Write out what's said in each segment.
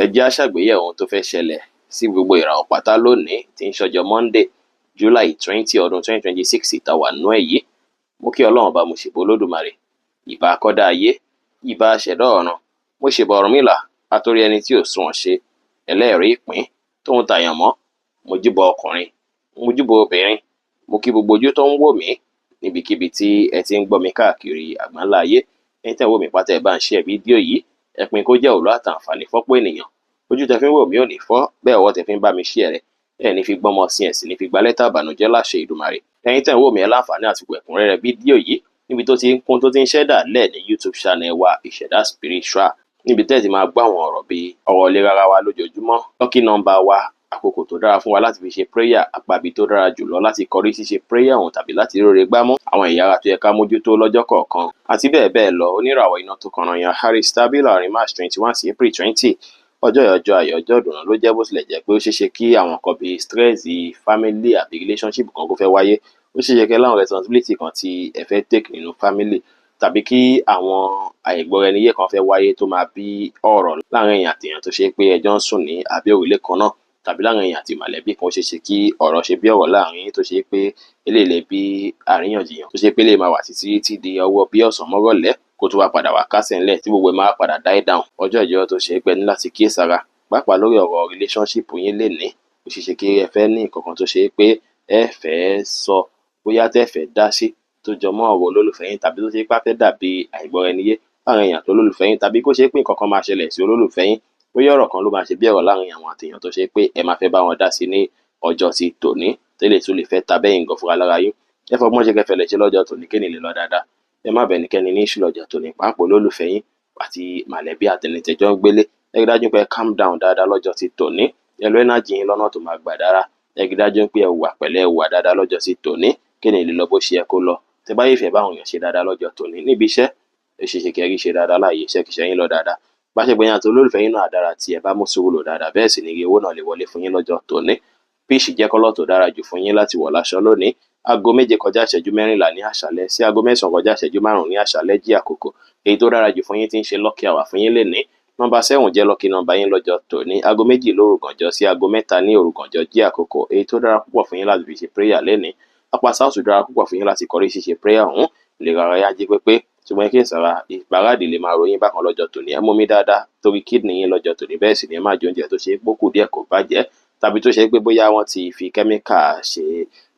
Ẹ jẹ́ á ṣàgbéyẹ̀wò ohun tó fẹ́ ṣẹlẹ̀ sí gbogbo ìràwọ̀ pátá lónìí tí ń ṣọjọ́ Monday, July 20, ọdún 2026 tá wà nínú ẹ̀ yìí. Mo kí Ọlọ́run Ọba, mo ṣèbà Olódùmarè, ìbà akọ́dá ayé, ìbà aṣẹ̀dá ọ̀run, mo ṣèbà Ọ̀rúnmìlà, atórí ẹni tí ò sunwọ̀n ṣe, ẹlẹ́rìí ìpín tóun tàyànmọ́. Mo júbà ọkùnrin, mo júbà obìnrin, mo kí gbogbo ojú tó ń wò mí níbikíbi tí ẹ ti ń gbọ́ mi káàkiri àgbáńlá ayé. Ẹ̀yin tẹ́ ń wò mí pátá, ẹ bá ń share fídíò yìí, ẹ pín kó jẹ́ òwúlò àtàǹfààní fọ́pọ̀ ènìyàn. Ojú tẹ fi ń wò mí ò ní fọ́, bẹ́ẹ̀ ọwọ́ tẹ fi ń bá mi share rẹ̀, ẹ ní fi gbọ́mọ sí, ẹ sì ní fi gba lẹ́tà ìbànújẹ́ láṣẹ Èdùmàrè. Ẹ̀yin tẹ́ ń wò mí, ẹ láǹfààní àti ẹ̀kúnrẹ́rẹ́ fídíò yìí níbi tó ti ń kún, tó ti ń ṣẹ̀dá lẹ̀ ní YouTube channel wa, Ìṣẹ̀dá Spiritual, níbi tẹ́ ẹ ti máa gbọ́ àwọn ọ̀rọ̀ bíi ọ̀rọ̀ ìlera ara wa lójoojúmọ́, lucky number wa, àkókò tó dára fún wa láti fi ṣe prayer, àpàbí tó dára jùlọ láti kọrí ṣíṣe prayer ọ̀hún tàbí láti róore gbámú, àwọn ẹ̀yà ara tó yẹ ká mójútó lọ́jọ́ kọ̀ọ̀kan, àti bẹ́ẹ̀ bẹ́ẹ̀ lọ. Oníràwọ̀ iná tó kànràn yan Aries tàbí láàrin March 21 sí April 20, ọjọ́ ọjọ́ ayọ̀, ọjọ́ ìdùnnú ló jẹ́. Bó tilẹ̀ jẹ́ pé ó ṣeé ṣe kí àwọn nǹkan bíi stress, family àbí relationship kan kó fẹ́ wáyé, ó ṣeé ṣe kẹ́ láwọn responsibility kan tí ẹ fẹ́ take nínú family, tàbí kí àwọn àìgbọ́ra-ẹni-yé kan fẹ́ wáyé tó máa bí ọ̀rọ̀ láàrin èèyàn àti èèyàn tó ṣe pé ẹ jọ ń sùn ní abẹ́ òrùlé kan náà, tàbí láàrin èèyàn àti mọ̀lẹ́bí kan. Ó ṣeé ṣe kí ọ̀rọ̀ ṣe bí ọ̀rọ̀ láàrin yín tó ṣe pé eléyìí lè bí àríyànjiyàn, tó ṣe pé lè máa wà títí tí di ọwọ́ bí ọ̀sán mọ́rọ̀lẹ́ kó tó wá padà wá kásẹ̀ ńlẹ̀ tí gbogbo ẹ̀ máa padà die down. Ọjọ́ ìjọ tó ṣe pé ní láti kíyèsára, pàápàá lórí ọ̀rọ̀ relationship yín lénìí. Ó ṣeé ṣe kí ẹ fẹ́ ní nǹkan kan tó ṣe pé ẹ fẹ́ sọ, bóyá tẹ́ fẹ́ dá sí, tó jọ mọ́ ọ̀rọ̀ olólùfẹ́ yín, tàbí tó ṣe pé á fẹ́ dàbí àìgbọ́ra-ẹni-yé láàrin èèyàn àti olólùfẹ́ yín, tàbí kó ṣe pé nǹkan kan máa ṣẹlẹ̀ sí olólùfẹ́ yín, bóyá ọ̀rọ̀ kan ló máa ṣe bí ọ̀rọ̀ láàrin àwọn àtèèyàn tó ṣe pé ẹ máa fẹ́ bá wọn dá sí ní ọjọ́ ti tòní, tẹ́lẹ̀ tún lè fẹ́ ta bẹ́yìn gan fúnra lára yín. Ẹ fọgbọ́n ṣe kẹfẹ̀lẹ̀ ṣe lọ́jọ́ tòní kéènì lè lọ dáadáa. Ẹ má bẹ ẹnikẹ́ni ní issue lọ́jọ́ tòní, pàápàá olólùfẹ́ yín àti mọ̀lẹ́bí àtẹnitẹ́jọ́ ń gbélé. Ẹ rí dájú pé ẹ calm down dáadáa lọ́jọ́ ti tòní. Ẹ lo energy yín lọ́nà tó máa gbà dára. Ẹ rí dájú pé ẹ hùwà pẹ̀lẹ́, ẹ hùwà dáadáa lọ́jọ́ ti tòní kéènì lè lọ bó ṣe yẹ kó lọ. Tẹ bá yìí fẹ́ báwọn èèyàn ṣe dáadáa lọ́jọ́ tòní níbi iṣẹ́, ó ṣeé ṣe kí ẹ rí ṣe dáadáa láàyè iṣẹ́, kìí ṣe yín lọ dáadáa. Bá ṣe pé yín àti olólùfẹ́ yín náà dára tí ẹ bá mú sùúrù lò dáadáa, bẹ́ẹ̀ sì ni ire owó náà lè wọlé fún yín lọ́jọ́ tòní. Peach jẹ́ colour tó dára jù fún yín láti wọ̀ láṣọ lónìí. Aago 7:44 ní àṣálẹ́ sí aago 9:05 ní àṣálẹ́ jí àkókò èyí tó dára jù fún yín tí ń ṣe lucky hour fún yín lénìí. Nọ́mbà 7 jẹ́ lucky number yín lọ́jọ́ tòní. Aago 2 lóru gànjọ́ sí aago 3 ní òru gànjọ́ jí àkókò èyí tó dára púpọ̀ fún yín láti fi ṣe prayer lénìí. Apá south dára púpọ̀ fún yín láti kọrí ṣíṣe prayer ọ̀hún. Ìlera ara yá jí pépé, ṣùgbọ́n kí ìsara ìgbáradì lè máa ròyìn bákan lọ́jọ́ tòní. Ẹ mú mi dáadáa torí kidney yín lọ́jọ́ tòní. Bẹ́ẹ̀ sì ni ẹ má jẹ oúnjẹ tó ṣe é pókù díẹ̀ kó bàjẹ́, tàbí tó ṣe pé bóyá wọ́n ti fi chemical ṣe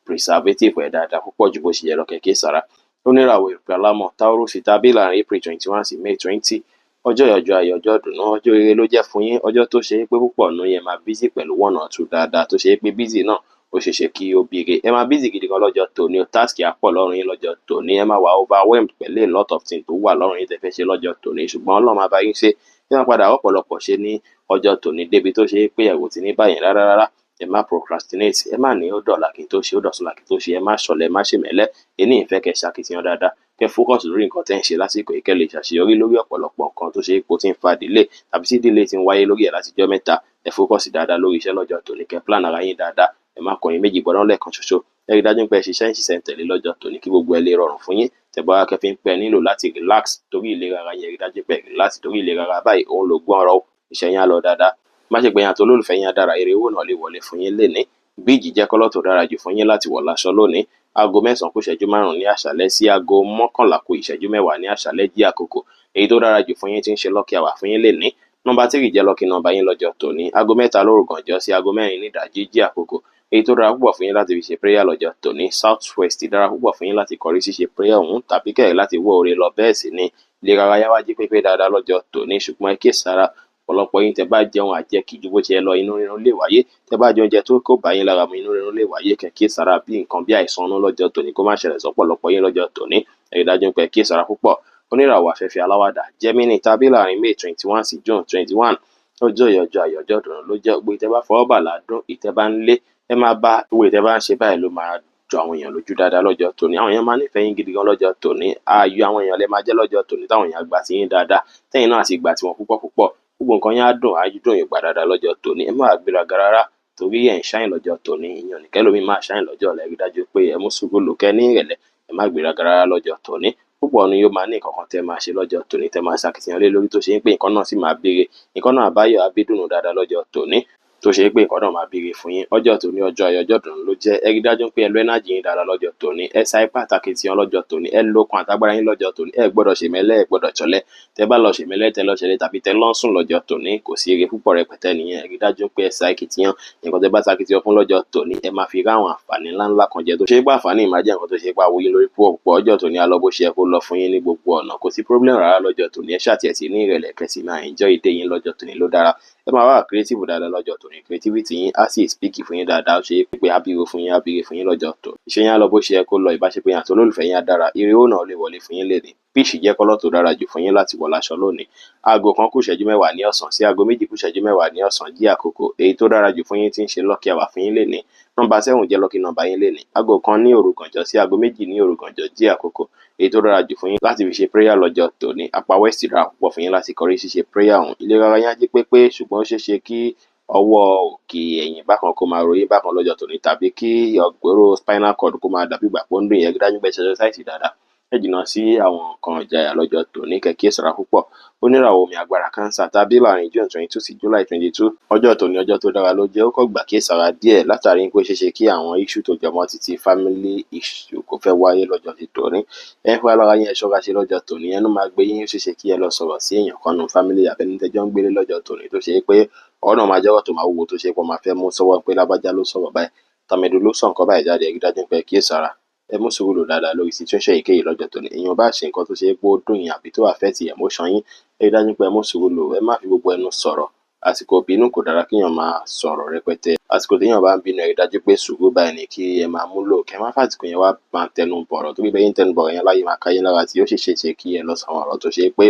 preservative ẹ̀ dáadáa púpọ̀ ju bó ṣe yẹ lọ, kẹ̀kẹ́ ìsara. Oníràwọ̀ ìpè alámọ̀ Taurus tàbí láàrin April 21 sí May 20, ọjọ́ ọjọ́ ayọ̀, ọjọ́ ìdùnnú, ọjọ́ ire ló jẹ́ fún yín. Ọjọ́ tó ṣe pé púpọ̀ nù yẹn máa busy pẹ̀lú one or two dáadáa, tó ṣe pé busy náà ó ṣeé ṣe kí ó bíire. Ẹ máa busy gidi gan lọ́jọ́ tòní o. Task á pọ̀ lọ́rùn yín lọ́jọ́ tòní. Ẹ máa wà overwhelmed pẹ̀lú a lot of things tó wà lọ́rùn yín tẹ́ fẹ́ ṣe lọ́jọ́ tòní, ṣùgbọ́n Ọlọ́run máa bá yín ṣe. Ẹ máa padà ọ̀pọ̀lọpọ̀ ṣe ní ọjọ́ tòní débi tó ṣe pé ẹ̀rù ti ní báyìí rárá rárá. Ẹ má procrastinate. Ẹ má ní ó dọ̀la kí n tó ṣe, ó dọ̀túnla kí n tó ṣe. Ẹ má ṣọ̀lẹ, ẹ má ṣèmẹ́lẹ́. Ení ìfẹ́ kẹ́ ṣakitiyan dáadáa, kẹ́ focus lórí nǹkan tẹ́ ń ṣe lásìkò yìí, kẹ́ lè ṣàṣeyọrí lórí ọ̀pọ̀lọpọ̀ nǹkan tó ṣe é pé ó ti ń fa delay tàbí tí delay ti ń wáyé lórí ẹ̀ látijọ́ mẹ́ta. Ẹ focus dáadáa lórí iṣẹ́ lọ́jọ́ tòní, kẹ́ plan ara yín dáadáa. Ẹ má kọyìn méjì gbọ́dọ̀ lẹ́ẹ̀kan ṣoṣo. Ẹ rí dájú pé ẹ ṣiṣẹ́ ń ṣiṣẹ́ ń tẹ̀lé lọ́jọ́ tòní kí gbogbo ẹ lè rọrùn fún yín. Tẹ́ bá kẹ́ fi ń pẹ́ nílò láti relax torí ìlera ara yín, ẹ rí dájú pé relax torí ìlera ara báyìí òun ló gbọ́n ọ̀rọ̀. Iṣẹ́ yín á lọ dáadáa. Má ṣe pé yín àti olólùfẹ́ yín á dára, èrè owó náà lè wọlé fún yín lénìí. Beige jẹ́ colour tó dára jù fún yín láti wọ̀ láṣọ lónìí. Aago 9:05 ní àṣálẹ́ sí aago 10:50 ní àṣálẹ́ jí àkókò èyí tó dára jù fún yín tí ń ṣe lucky hour fún yín lénìí. Nọ́mbà 3 jẹ́ lucky number yín lọ́jọ́ tòní. Aago 3 lóru gànjọ́ sí aago 4 ní ìdájí jí àkókò èyí tó dára púpọ̀ fún yín láti fi ṣe prayer lọ́jọ́ tòní. South west dára púpọ̀ fún yín láti kọrí ṣíṣe prayer ọ̀hún tàbí kẹ̀ láti wọ́ oore lọ. Bẹ́ẹ̀ sì ni ìlera ara yá wá jí pépé dáadáa lọ́jọ́ tòní, ṣùgbọ́n ẹ kíyèsára. Ọ̀pọ̀lọpọ̀ yín, tẹ́ bá jẹun àjẹkì ju bó ṣe yẹ lọ, inú rírun lè wáyé. Tẹ́ bá jẹ oúnjẹ tó kò bá yín lára mu, inú rírun lè wáyé. Kẹ́ kíyèsára bí nǹkan bí àìsàn inú lọ́jọ́ tòní kó má ṣẹlẹ̀ sọ́pọ̀lọpọ̀ yín lọ́jọ́ tòní. Ẹ rí dájú pé ẹ kíyèsára púpọ̀. Oníràwọ̀ afẹ́fẹ́ aláwàdà Gemini tàbí láàrin May 21 sí June 21, ọjọ́ yìí ọjọ́ ayọ̀, ọjọ́ ìdùnnú ló jẹ́. Gbogbo ìtẹ́ bá fọwọ́ bà ládùn, ìtẹ́ bá ń lé ẹ máa bá, gbogbo ìtẹ́ bá ń ṣe báyìí ló máa jọ àwọn èèyàn lójú dáadáa lọ́jọ́ tòní. Àwọn èèyàn máa nífẹ̀ẹ́ yín gidi gan lọ́jọ́ tòní. Ayọ̀ àwọn èèyàn lẹ máa jẹ́ lọ́jọ́ tòní, táwọn èèyàn gbà tí yín dáadáa, tẹ́yìn náà sì gbà tiwọn púpọ̀ púpọ̀. Gbogbo nǹkan yín á dùn, á dùn ìgbà dáadáa lọ́jọ́ tòní. Ẹ má gbéraga rárá torí ẹ̀ ń shine lọ́jọ́ tòní. Ìyẹn ò ní kẹ́lòmíì máa shine lọ́jọ́ ọ̀la. Ẹ rí dájú pé ẹ mú sùúrù lò, kẹ́ ní ìrẹ̀lẹ̀. Ẹ má gbéraga rárá lọ́jọ́ tòní. Púpọ̀ ni yóò máa ní nǹkan kan tẹ́ máa ṣe lọ́jọ́ tòní, tẹ́ máa ṣàkitiyan lé lórí, tó ṣe pé nǹkan náà sì máa béèrè, nǹkan náà àbáyọ abídùnnú dáadáa lọ́jọ́ tòní, tó ṣe pé nǹkan náà máa béèrè fún yín. Ọjọ́ tòní, ọjọ́ ayọ̀, ọjọ́ ìdùnnú ló jẹ́. Ẹ rí dájú pé ẹ lo energy yín dáadáa lọ́jọ́ tòní, ẹ sa ipá àtàkìtìyan lọ́jọ́ tòní, ẹ lókun àtagbára yín lọ́jọ́ tòní. Ẹ gbọ́dọ̀ ṣèmẹ́lẹ́, ẹ gbọ́dọ̀ ṣọ̀lẹ. Tẹ́ bá lọ ṣèmẹ́lẹ́, tẹ́ lọ ṣẹlẹ̀ tàbí tẹ́ lọ sùn lọ́jọ́ tòní, kò sí eré púpọ̀ rẹpẹtẹ nìyẹn. Ẹ rí dájú pé ẹ sa akitiyan. Nǹkan tẹ́ bá ṣakitiyan fún lọ́jọ́ tòní, ẹ máa fi ráwọn àǹfààní ńláńlá kan jẹ, tó ṣe pé àǹfààní máa jẹ́ nǹkan tó ṣe pé awuyín lórí púpọ̀ púpọ̀. Ọjọ́ tòní á lọ bó ṣe yẹ kó lọ fún yín ní gbogbo ọ̀nà, kò sí problem rárá lọ́jọ́ tòní. Ẹ ṣáà tiẹ̀ ti ní ìrẹ̀lẹ̀, kẹ́sì máa enjoy day yín lọ́jọ́ tòní ló dára. Ẹ máa wá creative dáadáa lọ́jọ́ tòní, creativity yín á sì speak fún yín dáadáa, ó ṣe é pé á bíire fún yín, á bíire fún yín lọ́jọ́ tòní. Iṣẹ́ yín á lọ bó ṣe yẹ kó lọ, ìbáṣepọ̀ yín àti olólùfẹ́ yín á dára, ire owó náà lè wọlé fún yín lénìí. Peach jẹ́ colour tó dára jù fún yín láti wọ̀ láṣọ lónìí. 1:10 ní ọ̀sán sí 2:10 ní ọ̀sán jí àkókò èyí tó dára jù fún yín tí ń ṣe lucky hour fún yín lénìí. Nọ́mbà 7 jẹ́ lucky number yín lénìí. 1 ní òru gànjọ́ sí 2 ní òru gànjọ́ jí àkókò èyí tó dára jù fún yín láti fi ṣe prayer lọ́jọ́ tòní. Apá west dára púpọ̀ fún yín láti kọrí ṣíṣe prayer ọ̀hún. Ìlera ara yín á jí pépé, ṣùgbọ́n ó ṣeé ṣe kí ọwọ́ òkè ẹ̀yìn bákan kó máa ro yín bákan lọ́jọ́ tòní, tàbí kí ọ̀gbọ́rọ̀ spinal cord kó máa dàbí ìgbà pé ó ń dùn yín. Ẹ rí dájú pé ẹ ṣe exercise dáadáa, ẹ jìnnà sí àwọn nǹkan ìjayà lọ́jọ́ tòní, kẹ́ kíyèsára púpọ̀. Oníràwọ̀ omi agbára Cancer tàbí láàrin June 22 sí July 22, ọjọ́ tòní ọjọ́ tó dára ló jẹ́. Ó kàn gbà kíyèsára díẹ̀ látàrí pé ó ṣeé ṣe kí àwọn issue tó jọmọ́ títí family issue kó fẹ́ wáyé lọ́jọ́ ti tòní. Ẹ ń fún alára yín, ẹ ṣọ́ra ṣe lọ́jọ́ tòní. Ẹnu máa gbé yín, ó ṣeé ṣe kí ẹ lọ sọ̀rọ̀ sí èèyàn kan nínú family àbẹ́ni tẹ́jọ́ ń gbélé lọ́jọ́ tòní, tó ṣe pé ọ̀rọ̀ náà máa jẹ́ ọ̀rọ̀ tó máa wúwo, tó ṣe pé wọ́n máa fẹ́ mú sọ́wọ́ pé lágbájá ló sọ̀rọ̀ báyìí, tàmẹ̀dù ló sọ nǹkan báyìí jáde. Ẹ rí dájú pé kíyèsára, ẹ mú sùúrù lò dáadáa lórí situation èyíkéyìí lọ́jọ́ tòní. Èèyàn bá ṣe nǹkan tó ṣe pé ó dùn yín àbí tó affect emotion yín, ẹ rí dájú pé ẹ mú sùúrù lò, ẹ má fi gbogbo ẹnu sọ̀rọ̀. Àsìkò ìbínú kò dára kéèyàn máa sọ̀rọ̀ rẹpẹtẹ. Àsìkò téèyàn bá ń bínú, ẹ rí dájú pé sùúrù báyìí ni kí ẹ máa múlò, kẹ́ má fàsìkò yẹn wá máa tẹnu bọ̀rọ̀, torí bẹ́ẹ̀ yín tẹnu bọ̀rọ̀ yẹn láyé máa ká yín lára, tí ó sì ṣeé ṣe kí ẹ lọ sọ àwọn ọ̀rọ̀ tó ṣe pé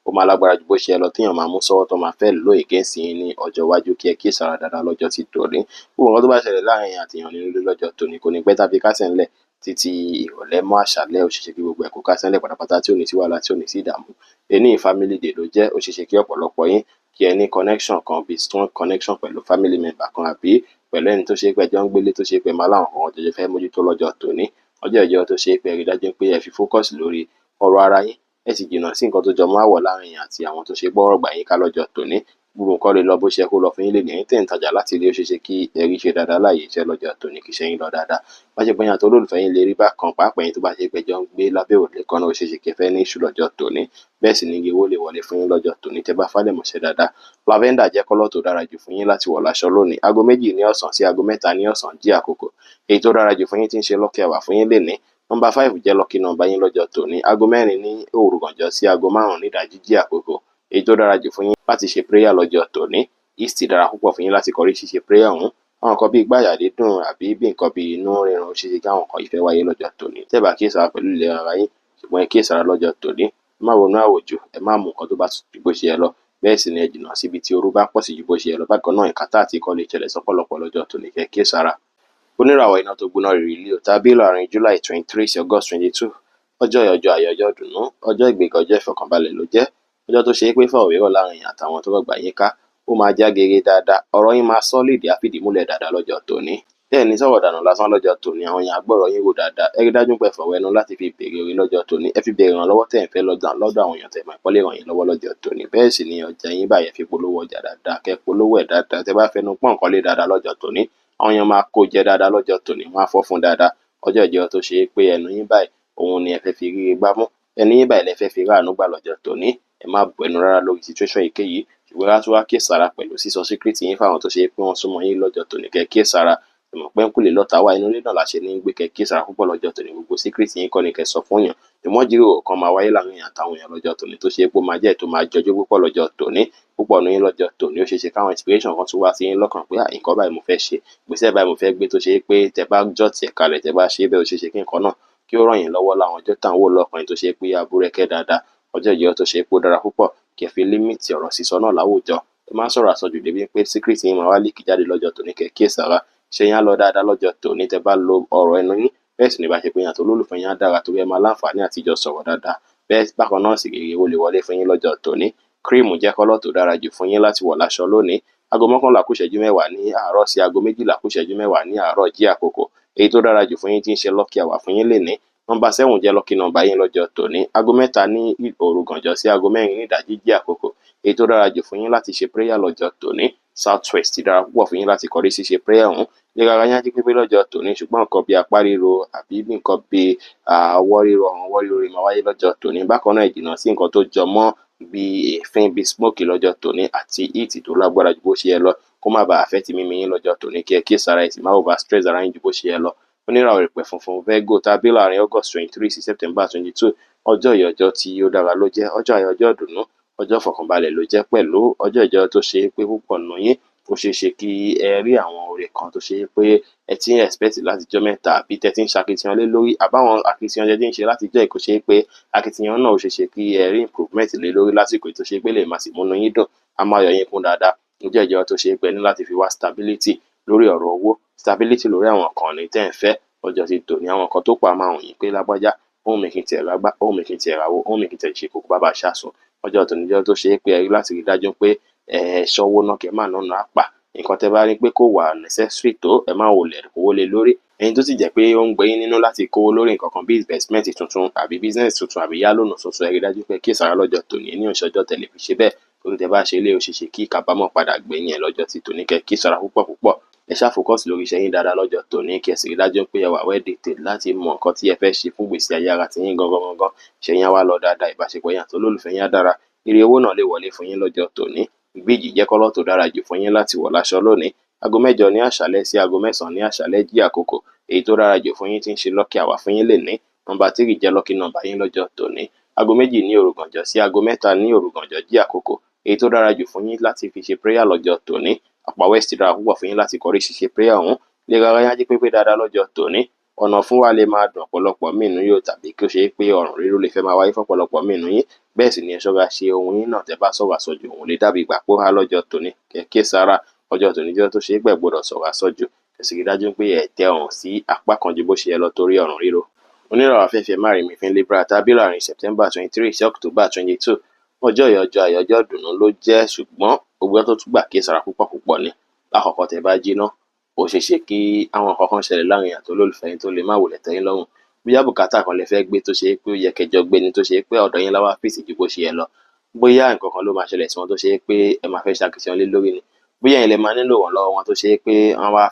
ó máa lágbára ju bó ṣe yẹ lọ, téèyàn máa mú sọ́wọ́ tó máa fẹ́ lò against yín ní ọjọ́ iwájú. Kí ẹ kíyèsára dáadáa lọ́jọ́ ti tòní. Gbogbo nǹkan tó bá ṣẹlẹ̀ láàrin èèyàn àti èèyàn nínú ilé lọ́jọ́ tòní kò ní pẹ́ tàbí kásẹ̀ ńlẹ̀ títí ìrọ̀lẹ́ mọ́ àṣálẹ́. Ó ṣeé ṣe kí gbogbo ẹ̀ kó kásẹ̀ ńlẹ̀ pátápátá, tí ò ní sí wàhálà, tí ò ní sí ìdààmú. Ení family day ló jẹ́. Ó ṣeé ṣe kí ọ̀pọ̀lọpọ̀ yín kí ẹ ní connection kan, bí strong connection pẹ̀lú family member kan àbí pẹ̀lú ẹni tó ṣe pé ẹjọ́ ń gbélé, tó ṣe pé máa láwọn kan jọjọ fẹ́ mójútó lọ́jọ́ tòní. Ọjọ́ ìjọ tó ṣe pé ẹ rí dájú pé ẹ fi focus lórí ọ̀rọ̀ ara yín, ẹ sì jìnnà sí nǹkan tó jọ mọ́ àwọ̀ láàrin yín àti àwọn tó ṣe gbọ́rọ̀ gbà yín ká lọ́jọ́ tòní. Gbogbo nǹkan lè lọ bó ṣe yẹ kó lọ fún yín lénìí. Ẹ̀yin tẹ́ ń tajà láti ilé, ó ṣeé ṣe kí ẹ rí ṣe dáadáa láàyè iṣẹ́ lọ́jọ́ tòní, kí iṣẹ́ yín lọ dáadáa. Bá ṣe pé ẹ̀yin àti olólùfẹ́ yín lè rí bákan, pàápàá ẹ̀yin tó bá ṣe pé ẹjọ́ ń gbé lábẹ́ òrùlé kan náà, ó ṣeé ṣe kí ẹ fẹ́ ní issue lọ́jọ́ tòní. Bẹ́ẹ̀ sì ni owó lè wọlé fún yín lọ́jọ́ tòní tẹ́ bá fálẹ̀mọ́ṣẹ́ dáadáa. Lavender jẹ́ colour tó dára jù fún yín láti wọ̀ láṣọ lónìí. 2 ní ọ̀sán sí 3 ní ọ̀sán jí àkókò èyí tó dára jù fún yín tí ń ṣe lucky hour fún yín lénìí. Nọ́mbà 5 jẹ́ lucky number yín lọ́jọ́ tòní. 4 ní òru gànjọ́ sí 5 ní ìdájí jí àkókò èyí tó dára jù fún yín láti ṣe prayer lọ́jọ́ tòní. East dára púpọ̀ fún yín láti kọrí ṣíṣe prayer ọ̀hún. Àwọn nǹkan bíi gbáyà dídùn àbí bí nǹkan bíi inú rírun, ó ṣeé ṣe kí àwọn nǹkan yìí fẹ́ wáyé lọ́jọ́ tòní. Tẹ́ bá kíyèsára pẹ̀lú ìlera ara yín, ṣùgbọ́n ẹ kíyèsára lọ́jọ́ tòní. Ẹ má ronú àròjù, ẹ má mú nǹkan tó bá ju bó ṣe yẹ lọ. Bẹ́ẹ̀ sì ni ẹ jìnnà síbi tí ooru bá pọ̀ sí ju bó ṣe yẹ lọ. Bákan náà, ìkátà àti ikọ́ lè ṣẹlẹ̀ sọ́pọ̀lọpọ̀ lọ́jọ́ tòní, kẹ́ kíyèsára. Oníràwọ̀ iná tó gbóná rìrì Leo tàbí láàrin July 23 sí August 22, ọjọ́ ọjọ́ ayọ̀, ọjọ́ ìdùnnú, ọjọ́ ìgbéga, ọjọ́ ìfọ̀kànbalẹ̀ ló jẹ́. Ọjọ́ tó ṣe é pé fọ̀rọ̀wérọ̀ láàrin èèyàn àtàwọn tó rọ̀gbà yín ká, ó máa já geere dáadáa, ọ̀rọ̀ yín máa solid, á fìdí múlẹ̀ dáadáa lọ́jọ́ tòní. Bẹ́ẹ̀ ni sọ̀rọ̀ dànù lásán lọ́jọ́ tòní, àwọn èèyàn á gbọ́rọ̀ yín wò dáadáa. Ẹ rí dájú pé ẹ fọ̀rọ̀ ẹnu láti fi béèrè oore lọ́jọ́ tòní, ẹ fi béèrè ìrànlọ́wọ́ tẹ́ ẹ̀ ń fẹ́ lọ́dọ̀ àwọn èèyàn tẹ́ mọ̀ pé lè ràn yín lọ́wọ́ lọ́jọ́ tòní. Bẹ́ẹ̀ sì ni ọjà yín báyìí, ẹ fi polówó ọjà dáadáa, kẹ́ polówó ẹ̀ dáadáa. Tẹ́ bá fẹnu pọ́n nǹkan lé dáadáa lọ́jọ́ tòní, àwọn èèyàn máa kó jẹ dáadáa lọ́jọ́ tòní, wọ́n á fọ́ fún dáadáa. Ọjọ́ ìjọ tó ṣe é pé ẹnu yín báyìí òun ni ẹ fẹ́ fi ríre gbámú, ẹnu yín báyìí lẹ fẹ́ fi ráàánú gbà lọ́jọ́ tòní. Ẹ má bu ẹnu rárá lórí situation èyíkéyìí, ṣùgbọ́n ká tún wá kíyèsára pẹ̀lú sísọ secret yín fáwọn tó ṣe é pé wọ́n súnmọ́ yín lọ́jọ́ tòní, kẹ́ kíyèsára. Ẹ mọ̀ pé ńkùlé lọ́tà wà inú ilé náà la ṣe ní gbé, kẹ́ kíyèsára púpọ̀ lọ́jọ́ tòní. Gbogbo secret yín kọ́ ni kẹ́ sọ fún yàn. Ìmọ̀jíròrò kan máa wáyé láàrin èèyàn àtàwọn èèyàn lọ́jọ́ tòní, tó ṣe é pé ó máa jẹ́ tó máa jọjú púpọ̀ lọ́jọ́ tòní. Púpọ̀ nínú yín lọ́jọ́ tòní, ó ṣeé ṣe káwọn inspiration kan tún wá sí yín lọ́kàn pé nǹkan báyìí mo fẹ́ ṣe, ìgbésẹ̀ báyìí mo fẹ́ gbé, tó ṣe é pé tẹ́ bá jọ́ tiẹ̀ kalẹ̀, tẹ́ bá ṣe bẹ́ẹ̀, ó ṣeé ṣe kí nǹkan náà kí ó ràn yín lọ́wọ́ láwọn ọjọ́ tá ń wò lọ́kàn yín, tó ṣe é pé abúrẹ́kẹ́ dáadáa. Ọjọ́ ìjọ tó ṣe é pé ó dára púpọ̀ kí ẹ fi limit ọ̀rọ̀ sísọ náà láwùjọ. Ẹ má sọ̀rọ̀ àsọjù débi pé secret yín máa wá leak jáde lọ́jọ́ tòní, kẹ́ kíyèsára. Ṣé yín á lọ dáadáa lọ́jọ́ tòní tẹ́ bá lo ọ̀rọ̀ ẹnu yín. Bẹ́ẹ̀ sì ni bá ṣe pé yín àti olólùfẹ́ yín á dára, torí ẹ máa láǹfààní àtijọ́ sọ̀rọ̀ dáadáa. Bẹ́ẹ̀ bákan náà sì rèé, owó lè wọlé fún yín lọ́jọ́ tòní. Cream jẹ́ colour tó dára jù fún yín láti wọ̀ láṣọ lónìí. 10:50 ní àárọ̀ sí 11:50 ní àárọ̀ jí àkókò èyí tó dára jù fún yín tí ń ṣe lucky hour fún yín lénìí. Nọ́mbà 7 jẹ́ lucky number yín lọ́jọ́ tòní. Aago 3 ní òru gànjọ́ sí aago 4 ní ìdájí jẹ́ àkókò èyí tó dára jù fún yín láti ṣe prayer lọ́jọ́ tòní. South West dára púpọ̀ fún yín láti kọrí sí ṣe prayer ọ̀hún. Ìlera yín á jí pépé lọ́jọ́ tòní, ṣùgbọ́n nǹkan bíi apá ríro àbí nǹkan bíi ọwọ́ ríro, ọrùn ọwọ́ ríro máa wáyé lọ́jọ́ tòní. Bákan náà, ẹ jìnnà sí nǹkan tó jọ mọ́ bíi èéfín, bíi smoke lọ́jọ́ tòní àti heat tó lágbára ju bó ṣe yẹ lọ, kó má bàa affect mímí yín lọ́jọ́ tòní. Kí ẹ kíyèsára, ẹ sì má over stress ara yín ju bó ṣe yẹ lọ. Oníràwọ̀ ìpè funfun Virgo tàbí láàrin August 23 sí September 22, ọjọ́ yìí ọjọ́ tí ó dára ló jẹ́, ọjọ́ ayọ̀, ọjọ́ ìdùnnú, ọjọ́ ìfọ̀kànbalẹ̀ ló jẹ́ pẹ̀lú ọjọ́ ìjọ tó ṣe pé púpọ̀ nù yín ó ṣeé ṣe kí ẹ rí àwọn oore kan tó ṣe pé ẹ ti ń expect láti jọ́ mẹ́ta, àbí tẹ́ ti ń ṣakitiyan lé lórí, àbáwọn akitiyan tẹ́ ti ń ṣe láti jọ́ ìkó ṣe pé akitiyan náà ó ṣeé ṣe kí ẹ rí improvement lé lórí lásìkò tó ṣe pé lè má sì múnú yín dùn, á máa yọ yín kún dáadáa. Ọjọ́ ìjọ tó ṣe pé ní láti fi wá stability lórí ọ̀rọ̀ owó, stability lórí àwọn nǹkan ní tẹ́ ń fẹ́ ọjọ́ ti tò ní àwọn nǹkan tó pa máa hàn yín pé lágbájá, ohun mi kì í tiẹ̀ rágbá, ohun mi kì í tiẹ̀ ráwó, ohun mi kì í tiẹ̀ ṣe kókó bàbá ṣàṣùn. Ọjọ́ tòní jẹ́ tó ṣe pé ẹ rí láti rí dájú pé ẹ ṣọ́wó náà kẹ́ má nànà àpà. Nǹkan tẹ́ bá rí pé kò wà necessary tó, ẹ má wulẹ̀ kówó lé lórí. Ẹni tó sì jẹ́ pé ó ń gbé yín nínú láti kówó lórí nǹkan kan bí investment tuntun àbí business tuntun àbí yá lónà tuntun, ẹ rí dájú pé kíyèsára lọ́jọ́ tòní ní òṣọjọ́ tẹ̀lé fi ṣe bẹ́ẹ̀. Torí tẹ́ bá ṣe ilé, ó ṣeé ṣe kí ìkábàámọ̀ padà gbẹ̀yìn ẹ̀ lọ́jọ́ tí tòní. Kẹ́ kíyèsára púpọ̀ púpọ̀. Ẹ ṣáà focus lórí iṣẹ́ yín dáadáa lọ́jọ́ tòní, kí ẹ sì rí dájú pé ẹ wà well detailed láti mọ nǹkan tí ẹ fẹ́ ṣe fún ìgbésí ayé ara tiyín gangan gangan. Iṣẹ́ yín á wá lọ dáadáa, ìbáṣepọ̀ yín àti olólùfẹ́ yín á dára. Ire owó náà lè wọlé fún yín lọ́jọ́ tòní. Ìbejì jẹ́ kọ́lọ́ tó dára jù fún yín láti wọ̀ láṣọ lónìí. Aago 8 ní àṣálẹ́ sí aago 9 ní àṣálẹ́ jí àkókò èyí tó dára jù fún yín tí ń ṣe lucky hour fún yín lè ní. Nọ́mbà 3 jẹ́ lucky number yín lọ́jọ́ tòní. Aago 2 ní òru gànjọ́ sí aago 3 ní òru gànjọ́ jí àkókò èyí tó dára jù fún yín láti fi ṣe prayer lọ́jọ́ tòní. Àpá West dára púpọ̀ fún yín láti kọrí ṣíṣe prayer ọ̀hún. Ìlera ara yín á jí pépé dáadáa lọ́jọ́ tòní. Ọ̀nà fún wa lè máa dùn ọ̀pọ̀lọpọ̀ míì nínú yín tàbí kí ó ṣe pé ọrùn ríró lè fẹ́ máa wáyé fọ́pọ̀lọpọ̀ míì nínú yín. Bẹ́ẹ̀ sì ni ẹ ṣọ́ra ṣe ohun yín náà tẹ́ bá sọ̀rọ̀ àsọjù, òun lè dàbí ìgbà pé ó há lọ́jọ́ tòní. Kẹ́ kíyèsára, ọjọ́ tòní jẹ́ tó ṣe é pé ẹ gbọ́dọ̀ sọ̀rọ̀ àsọjù. Ẹ sì rí dájú pé ẹ tẹ ọrùn sí apá kan ju bó ṣe yẹ lọ torí ọrùn ríro. Oníràwọ̀ afẹ́fẹ́ márìnmífín Libra tàbí láàrin September 23 sí October 22. Ọjọ́ yìí ọjọ́ ayọ̀, ọjọ́ ìdùnnú ló jẹ́, ṣùgbọ́n gbogbo tó tún gbà kíyèsára púpọ̀ púpọ̀ ni. Lákọ̀ọ́kọ́ tẹ́ bá jí ná, ó ṣeé ṣe kí àwọn nǹkan kan ṣẹlẹ̀ láàrin àti olólùfẹ́ yín tó lè má wulẹ̀ tẹ́ yín lọ́rùn. Bóyá bùkátà kan lẹ fẹ́ gbé tó ṣe pé ó yẹ kẹjọ gbé ni tó ṣe pé ọ̀dọ̀ yín lá wá fèsì ju bó ṣe yẹ lọ. Bóyá nǹkan kan ló máa ṣẹlẹ̀ sí wọn tó ṣe pé ẹ máa fẹ́ ṣakitiyan lé lórí ni. Bóyá ẹ̀yin lẹ máa nílò ìrànlọ́wọ́ wọn tó ṣe pé wọ́n wá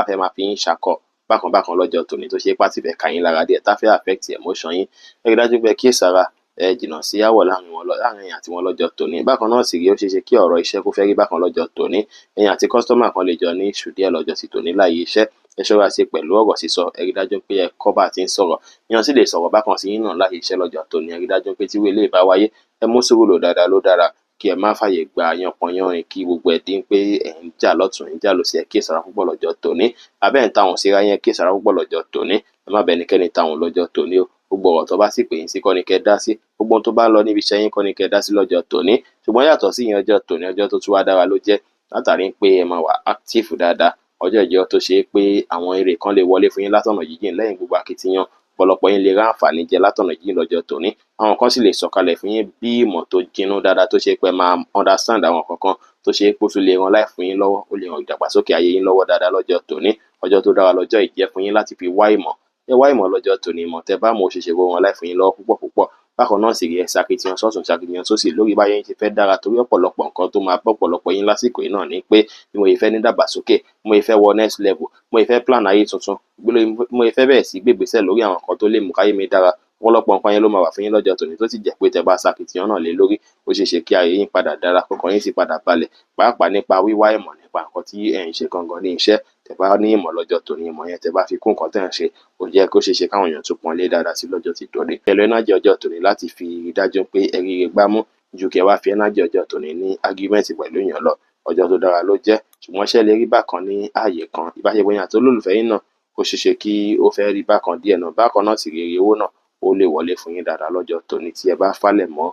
fẹ́ máa fi yín ṣakọ bákan bákan lọ́jọ́ tòní tó ṣe pé á sì fẹ́ ka yín lára díẹ̀ tá fẹ́ affect emotion yín. Ẹ rí dájú pé kíyèsára, ẹ jìnnà sí áwọ̀ láàrin wọn láàrin ẹ̀yin àti wọn lọ́jọ́ tòní. Bákan náà sì rí, ó ṣeé ṣe kí ọ̀rọ̀ iṣẹ́ kó fẹ́ rí bákan lọ́jọ́ tòní. Ẹ̀yin àti customer kan lè jọ ní issue díẹ̀ lọ́jọ́ ti tòní láyé iṣẹ́. Ẹ ṣọ́ra ṣe pẹ̀lú ọ̀rọ̀ sísọ, ẹ rí dájú pé ẹ kọ́ bá ti ń sọ̀rọ̀. Èèyàn sì lè sọ̀rọ̀ bákan sí yín náà láyé iṣẹ́ lọ́jọ́ tòní. Ẹ rí dájú pé tí irú eléyìí bá wáyé, ẹ mú sùúrù lò dáadáa ló dára, kí ẹ má fàyè gba yánpọnyánrin kí gbogbo ẹ̀ dín pé ẹ̀ ń jà lọ́tùn, ẹ̀ ń jà lósì. Ẹ kíyèsára púpọ̀ lọ́jọ́ tòní. Abẹ́ ń tahùn síra yín, ẹ kíyèsára púpọ̀ lọ́jọ́ tòní. Ẹ má bẹ ẹnikẹ́ni tahùn lọ́jọ́ tòní o. Gbogbo ọ̀rọ̀ tó bá sì pè yín sí kọ́ ni kẹ́ dá sí. Gbogbo ohun tó bá ń lọ níbi iṣẹ́ yín kọ́ ni kẹ́ dá sí lọ́jọ́ tòní. Ṣùgbọ́n yàtọ̀ sí ìyẹn, ọjọ́ tòní ọjọ́ tó tún wá dára ló jẹ́ látàrí pé ẹ máa wà active dáadáa. Ọjọ́ ìjọ tó ṣe pé àwọn èrè kan lè wọlé fún yín látọ̀nà jíjìn lẹ́yìn gbogbo akitiyan. Ọ̀pọ̀lọpọ̀ yín lè rá àǹfààní jẹ látọ̀nà jíjìn lọ́jọ́ tòní. Àwọn kan sì lè sọ̀kalẹ̀ fún yín bí ìmọ̀ tó jinú dáadáa tó ṣe pé máa understand àwọn kankan tó ṣe pé ó tún lè ran life fún yín lọ́wọ́, ó lè ran ìdàgbàsókè ayé yín lọ́wọ́ dáadáa lọ́jọ́ tòní. Ọjọ́ tó dára lọ́jọ́ ìjẹ́ fún yín láti fi wá ìmọ̀. Ẹ wá ìmọ̀ lọ́jọ́ tòní, ìmọ̀ tẹ́ bá mọ̀ ó ṣeé ṣe kó ran life fún yín lọ́wọ́ púpọ̀ púpọ̀. Bákan náà sì rí, ẹ ṣakitiyan sọ́tùn, ṣakitiyan sósì lórí báyé yín ṣe fẹ́ dára torí ọ̀pọ̀lọpọ̀ nǹkan tó máa bọ́ ọ̀pọ̀lọpọ̀ yín lásìkò yìí náà ni pé bí mo ṣe fẹ́ ní dàgbàsókè, bí mo ṣe fẹ́ wọ next level, bí mo ṣe fẹ́ plan ayé tuntun, bí mo ṣe fẹ́ bẹ̀rẹ̀ sí gbé ìgbésẹ̀ lórí àwọn nǹkan tó lè mú káyé mi dára. Ọ̀pọ̀lọpọ̀ nǹkan yẹn ló máa wà fún yín lọ́jọ́ tòní tó sì jẹ́ pé tẹ́ bá ṣakitiyan náà lé lórí, ó ṣeé ṣe kí ayé yín padà dára, kọ́kàn yín sì padà balẹ̀, pàápàá nípa wíwá ìmọ̀ nípa nǹkan tí ẹ̀ ń ṣe gangan ní iṣẹ́. Tẹ́ bá ní ìmọ̀ lọ́jọ́ tòní, ìmọ̀ yẹn tẹ́ bá fi kún nǹkan tẹ́ ń ṣe, ó jẹ́ kó ṣeé ṣe káwọn èèyàn tún pọ́n lé dáadáa sí lọ́jọ́ ti tòní. Pẹ̀lú energy ọjọ́ tòní láti fi rí dájú pé ẹ rí ire gbámú ju kí ẹ wá fi energy ọjọ́ tòní ní argument pẹ̀lú èèyàn lọ. Ọjọ́ tó dára ló jẹ́, ṣùgbọ́n ṣé ẹ lè rí bákan ní ààyè kan. Ìbáṣepọ̀ yín àti olólùfẹ́ yín náà ó ṣeé ṣe kí ó fẹ́ rí bákan díẹ̀ náà. Bákan náà sì rí, ire owó náà ó lè wọlé fún yín dáadáa lọ́jọ́ tòní tí ẹ bá falẹ̀ mọ́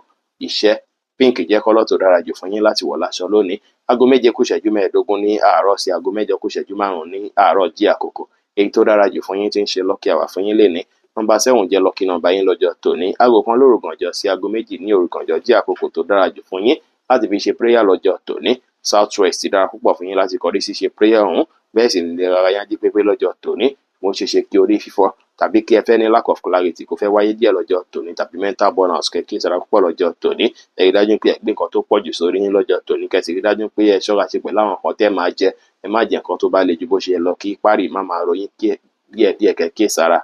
iṣẹ́. Pink jẹ́ kọ́lọ́ tó dára jù fún yín láti wọ̀ láṣọ lónìí. Aago 7:45 ní àárọ̀ sí aago 7:55 ní àárọ̀ jí àkókò èyí tó dára jù fún yín tí ń ṣe lucky hour fún yín lénìí. Nọ́mbà 7 jẹ́ lucky number yín lọ́jọ́ tòní. Aago 1 lóru gànjọ́ sí aago 2 ní òru gànjọ́ jí àkókò tó dára jù fún yín láti fi ṣe prayer lọ́jọ́ tòní. South West dára púpọ̀ fún yín láti kọrí sí ṣe prayer ọ̀hún. Bẹ́ẹ̀ sì ni ìlera ara yín á jí pépé lọ́jọ́ tòní. Mo ṣeé ṣe kí orí fífọ́ Tàbí kí ẹ fẹ́ ní lack of clarity kó fẹ́ wáyé díẹ̀ lọ́jọ́ tòní, tàbí mental burnout, kẹ́ kíyèsára púpọ̀ lọ́jọ́ tòní. Ẹ rí dájú pé ẹ gbé nǹkan tó pọ̀ jù sórí yín lọ́jọ́ tòní, kẹ́ sì rí dájú pé ẹ ṣọ́ra ṣe pẹ̀lú àwọn nǹkan tẹ́ máa jẹ. Ẹ má jẹ nǹkan tó bá le ju bó ṣe yẹ lọ, kí párí má máa ròyìn díẹ̀díẹ̀, kẹ́ kíyèsára.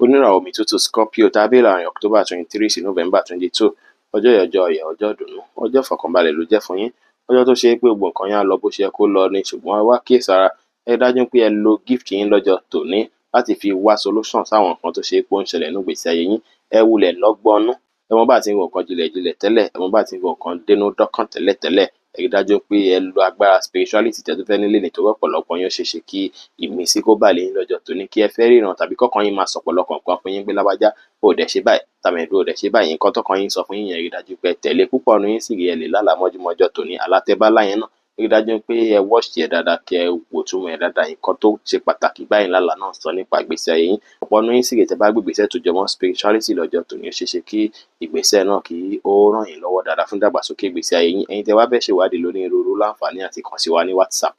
Oníràwọ̀ omi tútù Scorpio tàbí láàrin October 23 sí November 22, ọjọ́ ìyọjọ́ ọyẹ, ọjọ́ ìdùnnú, ọjọ́ ìfọ̀kànbalẹ̀ ló jẹ́ fún yín. Ọjọ́ tó ṣe é pé gbogbo nǹkan yẹn á lọ bó ṣe yẹ kó lọ ni, ṣùgbọ́n ẹ wá kíyèsára. Ẹ dájú pé ẹ lo gift yín lọ́jọ́ tòní láti fi wá solution sáwọn nǹkan tó ṣe é pé ó ń ṣẹlẹ̀ nínú ìgbésí ayé yín. Ẹ wulẹ̀ lọ́gbọ́nú, ẹ mọ bá ti ń wo nǹkan jinlẹ̀jinlẹ̀ tẹ́lẹ̀, ẹ mọ bá ti ń wo nǹkan dénú dọ́kàn tẹ́lẹ̀tẹ́lẹ̀. Ẹ rí dájú pé ẹ lo agbára spirituality tẹ́ tó fẹ́ nílé, nítorí ọ̀pọ̀lọpọ̀ yín ó ṣeé ṣe kí ìmísí kó bà lé yín lọ́jọ́ tòní, kí ẹ fẹ́ ríran tàbí kọ́kàn yín máa sọ̀pọ̀lọpọ̀ nǹkan fún yín pé lágbájá ò dẹ̀ ṣe báyìí, tàmẹ̀dù ò dẹ̀ ṣe báyìí. Nǹkan tọ́kàn yín sọ fún yín yẹn, rí dájú pé tẹ̀lé. Púpọ̀ nínú yín sì rí ẹ lè lálàá mọ́júmọ́jọ́ tòní. Àlá tẹ́ bá lá yẹn náà, rí dájú pé ẹ watch ẹ̀ dáadáa, kí ẹ wò túmọ̀ ẹ̀ dáadáa, nǹkan tó ṣe pàtàkì báyìí lálàá náà sọ nípa ìgbésí ayé yín. Ọ̀pọ̀ nínú yín sì rèé, tẹ́ bá gbé ìgbésẹ̀ tó jọmọ́ spirituality lọ́jọ́ tòní, ó ṣeé ṣe kí ìgbésẹ̀ náà kí ó ràn yín lọ́wọ́ dáadáa fún ìdàgbàsókè ìgbésí ayé yín. Ẹ̀yin tẹ́ wá fẹ́ ṣèwádìí lónírúurú, láǹfààní àti kàn sí wa ní WhatsApp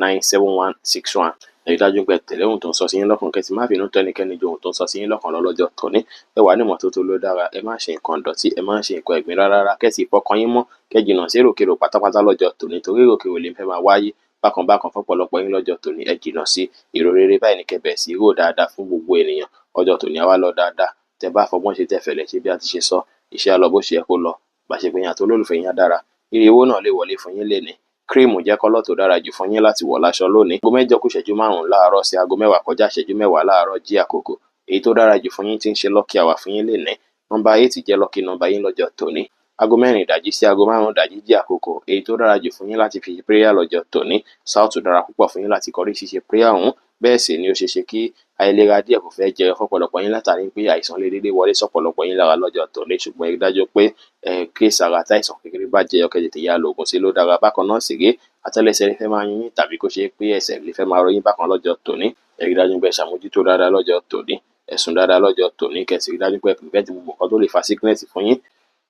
09033897161. Ẹ rí dájú pé tẹ̀lé ohun tó ń sọ sí yín lọ́kàn, kẹ́ sì má finú tán ẹnikẹ́ni ju ohun tó ń sọ sí yín lọ́kàn lọ lọ́jọ́ tòní. Ẹ wà ní ìmọ́tótó ló dára, ẹ má ṣe nǹkan ìdọ̀tí, ẹ má ṣe nǹkan ẹ̀gbin rárá rárá, kẹ́ sì fọkàn yín mọ́, kẹ́ jìnnà sí èròkerò pátápátá lọ́jọ́ tòní, torí èròkerò lè fẹ́ máa wáyé bákan bákan fọ́pọ̀lọpọ̀ yín lọ́jọ́ tòní. Ẹ jìnnà sí èrò rere báyìí ní kẹ́ bẹ̀rẹ̀ sí rò dáadáa fún gbogbo ènìyàn. Ọjọ́ tòní á wá lọ dáadáa. Tẹ́ bá fọgbọ́n ṣe, tẹ́ fẹ̀lẹ̀ ṣe bí a ti ṣe sọ, iṣẹ́ á lọ bó ṣe yẹ kó lọ, ìbáṣepọ̀ yín àti olólùfẹ́ yín á dára, ire owó náà lè wọlé fún yín lénìí. Cream jẹ́ colour tó dára jù fún yín láti wọ̀ láṣọ lónìí. 7:45 láàárọ̀ sí 9:50 láàárọ̀ jí àkókò. Èyí tó dára jù fún yín tí ń ṣe lucky hour fún yín lénìí. Nọ́mbà 8 jẹ́ lucky number yín lọ́jọ́ tòní. 4:00 ìdájí sí 5:00 ìdájí jí àkókò. Èyí tó dára jù fún yín láti fi ṣe prayer lọ́jọ́ tòní. South dára púpọ̀ fún yín láti kọrí ṣíṣe prayer ọ̀hún. Bẹ́ẹ̀ sì ni ó ṣeé ṣe kí àìlera díẹ̀ kò fẹ́ jẹyọ fọ́pọ̀lọpọ̀ yín látàrí pé àìsàn lè dédé wọlé sọ́pọ̀lọpọ̀ yín lára lọ́jọ́ tòní, ṣùgbọ́n ẹ rí dájú pé ẹ kíyèsára. Táìsàn kékeré bá jẹyọ, kẹ́ tètè yá lo ògùn sí ló dára. Bákan náà sì rèé, àtẹ́lẹsẹ̀ lè fẹ́ máa yún yín tàbí kó ṣe pé ẹsẹ̀ lè fẹ́ máa ro yín bákan lọ́jọ́ tòní. Ẹ rí dájú pé ẹ ṣàmójútó dáadáa lọ́jọ́ tòní, ẹ sùn dáadáa lọ́jọ́ tòní, kẹ́ sì rí dájú pé ẹ prevent gbogbo nǹkan tó lè fa sickness fún yín.